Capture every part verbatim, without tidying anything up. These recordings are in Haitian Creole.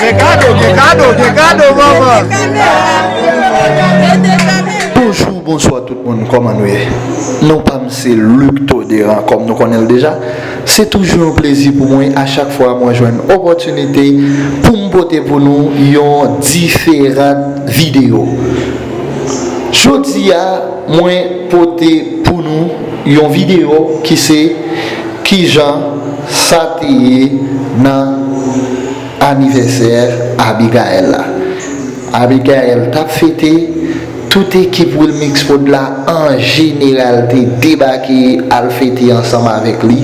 Gen kado, gen kado, gen kado, manman. Bonjou, bonswa tout moun, kòman nou ye? Non pa m se Luc Toderan, kòm nou konnen l deja. Se toujou yon plezi pou mwen a chak fwa mwen jwenn opòtinite pou m pote pou nou yon diferan videyo. Jodi a, mwen pote pou nou yon videyo ki se kijan sa te ye nan anivèsè Abigaël la. Abigaël t ap fete, tout ekip Wilmix Prod la an jeneral te debake al fete ansanm avèk li.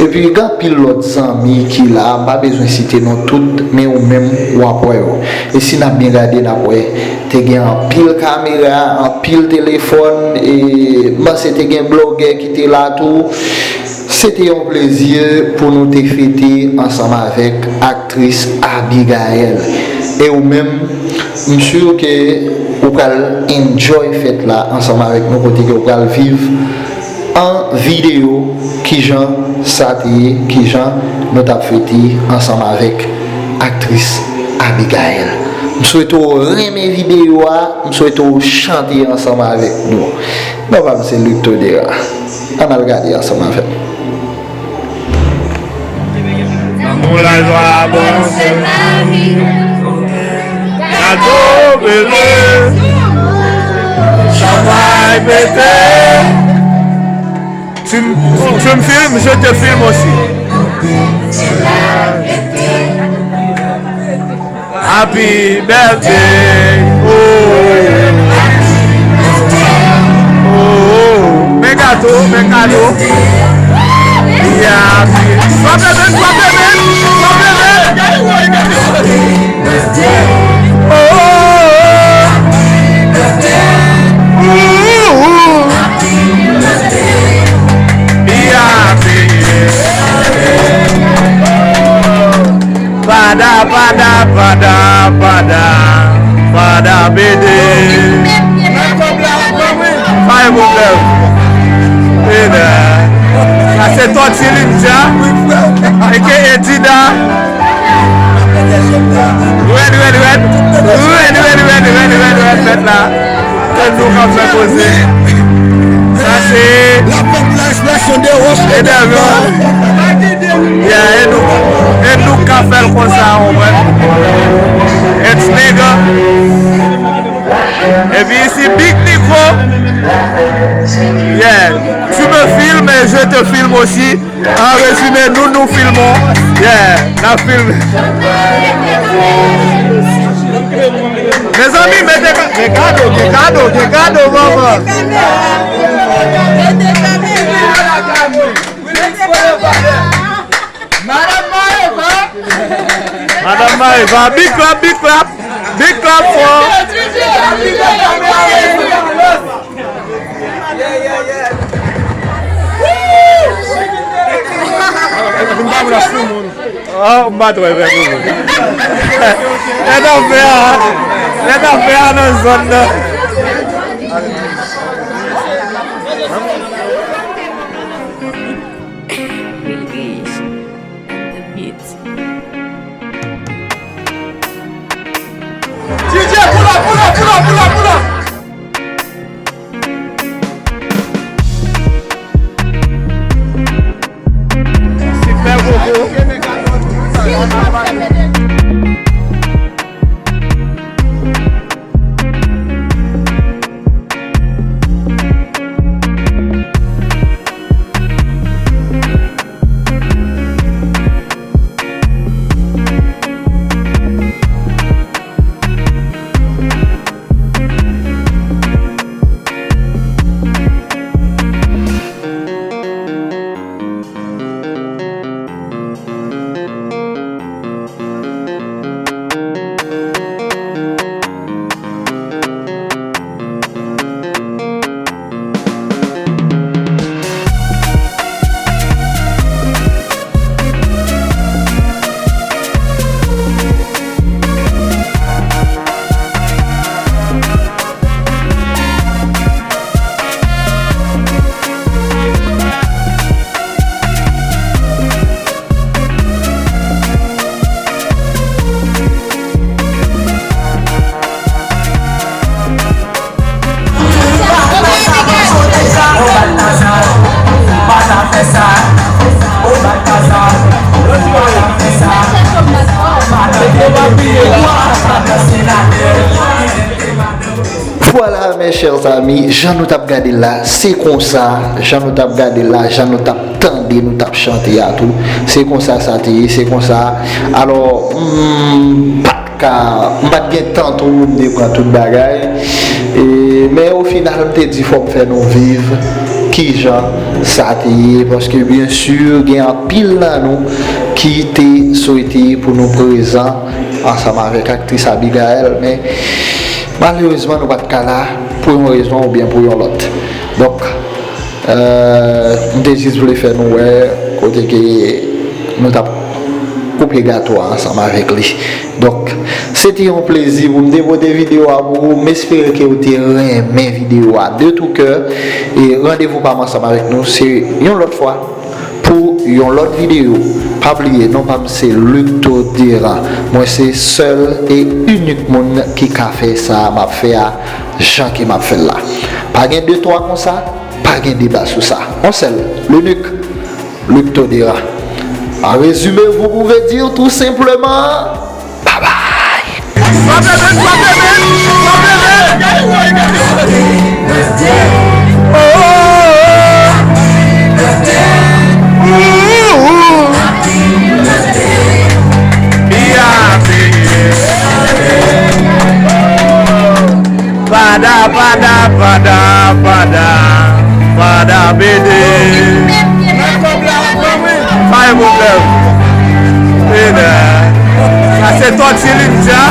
Epi gen anpil lòt zanmi ki la, m pa bezwen site non tout, men ou menm w ap wè yo. E si n ap byen gade, n ap wè te gen anpil kamera, anpil telefòn, e m panse te gen blogè ki te la tou. Se te yon plezi pou nou te fete ansanm avèk aktris Abigaël. E ou menm, m si ke ou pral enjoy fèt la ansanm avèk nou, kote ke ou pral viv an videyo kijan sa te ye, kijan nou t ap fete ansanm avèk aktris Abigaël. M swete w renmen videyo a, m swete w chante ansanm avèk nou. Non pa m se Luc Toderan. Ann al gade ansanm avè m. Lanmou, lajwa, bonte, lavi, gado, bebe, chanpay pete. Tu m, tu m filme, je te filme aussi. Happy birthday. Oh. Oh, oh. Men gato, men kado. Yeah, happy. Frape men, frape men, frape men. Oh, oh, oh. Oh, oh. Be happy, yeah. Pada, pada, pada, pada, pada bede. Pa gen pwoblèm. Eda. Sa se Tòti Ninja. Eke Edida. Rèd, rèd, rèd. Rèd, rèd, rèd, rèd, rèd, rèd, rèd, la. Endouk k ap fè koze. Sa se la fèt la ekspresyon de wòch e de vè. Yeah, Endouk, Endouk k ap fè l konsa, ou konprann? Ex nigga. Epi isi Big Nico. Yeah. Tu me filmes et je te filme aussi. An rezime, nou, nou filme. Yeah, n ap filme. Mezanmi, mete ka-, gen kado, gen kado, gen kado, manman. Madanm Maeva. Madanm Maeva, big clap, big clap. Big clap for. Oh, m pa t wè vrè bobo. Lè n ap fè a, lè n ap fè a nan zòn nan. Wilrich at the beat. D J, pull up, pull up, pull up, pull up, pull up. Sipè bobo. Mes chers amis, jan nou t ap gade l la, se konsa, jan nou t ap gade l la, jan nou t ap tande, nou t ap chante a tou, se konsa sa te ye, se konsa. Alò, m pa t ka, m pa t gen tan tou pou m te pran tout bagay. E, men o final, m te di fò m fè nou viv kijan sa te ye, paske byen si, gen anpil nan nou ki te swete pou nou prezan ansanm avèk aktris Abigaël, men malerezman, nou pa t ka la pou yon rezon oubyen pou yon lòt. Donk, euh, m te jis vle fè nou wè kote ke nou t ap koupe gato a ansanm avèk li. Donk, se te yon plezi pou m te pote videyo a pou ou. M espere ke ou te renmen videyo a de tou kè. E randevou pa m ansanm avèk nou, se yon lòt fwa pou yon lòt videyo. Pa bliye, non pa m se Luc Toderan. Mwen se sèl e inik moun ki ka fè sa m ap fè a jan ke m ap fè l la. Pa gen de twa konsa, pa gen deba sou sa. On sèl, Luc, Luc Toderan. En résumé, vous pouvez dire tout simplement, bye bye. Pada, pada, pada, pada, pada, bede. Pa gen pwoblèm. Bede. Sa se Tòti Lindya.